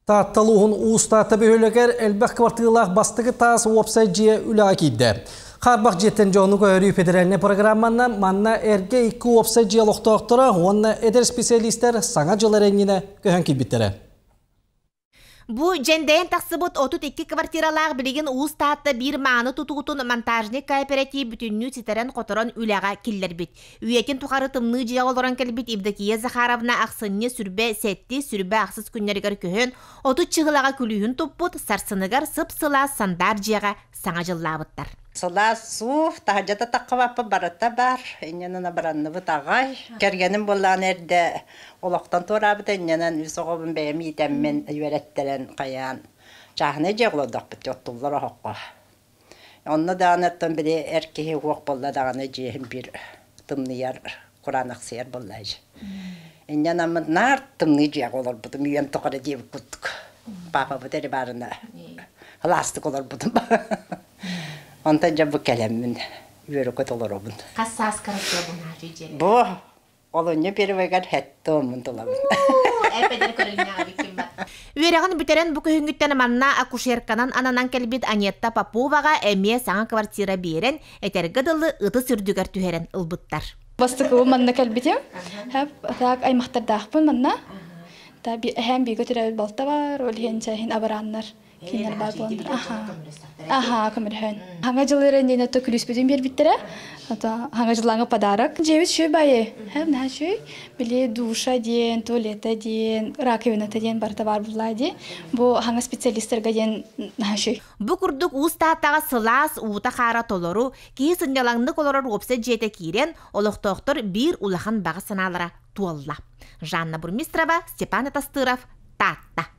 Таатта улууһун Уус Таатта бөһүөлэгэр элбэх квартиралаах бастакы таас уопсай дьиэ үлэҕэ киирдэ. Хаарбах дьиэттэн дьону көһөрүү федеральнай программанан манна эргэ икки уопсай дьиэ олохтоохторо уонна эдэр специалистэр саҥа дьыл эрэ көһөн киирбиттэрэ. Бу дьэндэйэн тахсыбыт 32 квартиралаах билигин Уус Таатта биир мааны тутуутун монтажник кооператив бүтүннүү ситэрэн-хоторон үлэҕэ киллэрбит. Үйэтин тухары тымныы дьиэҕэ олорон кэлбит Евдокия Захаровна ахсынньы сүрбэ сэттис, сүрбэ ахсыс күннэригэр көһөн, 30 чыһылаҕа күлүүһүн туппут, сарсыныгар сып-сылаас сандаар дьиэҕэ саҥа дьыллаабыттар. Сылаас суух, таһырдьа таххыбаппыт барыта бар, инньэнэн абыранныбыт аҕай. Кэргэним буоллаҕына эрдэ олохтон туораабыта, инньэнэн үс оҕобун бэйэм иитэммин, үөрэттэрэн хайаан чааһынай дьиэ олордохпут оттуллар оһоххо. Онно даҕаны оттон били эр киһи уох буолла даҕаны дьиэһин биир тымныйар, кураанахсыйар буолла Инньэ наар тымныы дьиэҕэ олорбутум, үйэм тухары диэбит курдук. Паапабыт эрэ баарына ылаастык олорбутум. Онтон дьэ бу кэлэммин үөрэ-көтө олоробун. Хас сааскар дьиэ? Бу олунньу первыйгар хэттэ оммун тулабын. Үөрэҕин бүтэрэн бу күһүҥҥүттэн манна акушерканан ананан кэлбит Анетта Поповаҕа эмиэ саҥа квартира биэрэн, этэргэ дылы ытыс үрдүгэр түһэрэн ылбыттар. Бастакыбын манна кэлбитим. Так аймахтардаахпын манна. Та эһэм бииргэ төрөөбүт балта бар, ол иһин чэһин абарааннар кинилэр баар буоланнар. Аха. Аха, көмөлөһөн. Хаҥа дьыл эрэннинэ то күлүүспүтүн биэрбиттэрэ. Ото хаҥа дьыллааҥы подарок. Дьиэбит үчүгэй баайы. Һэм наһаа үчүгэй. Били душа диэн, туалета диэн, раковината диэн барыта баар буллаа дии. Бу хаҥа специалистарга диэн наһаа үчүгэй. Бу курдук Уус Тааттаҕа сылаас, уута-хаара толору, киһи сынньалаҥнык олорор уопсай дьиэтэ киирэн, олохтоохтор биир улахан баҕа санаалара туолла. Жанна Бурмистрова, Степан Атастыров, Таатта.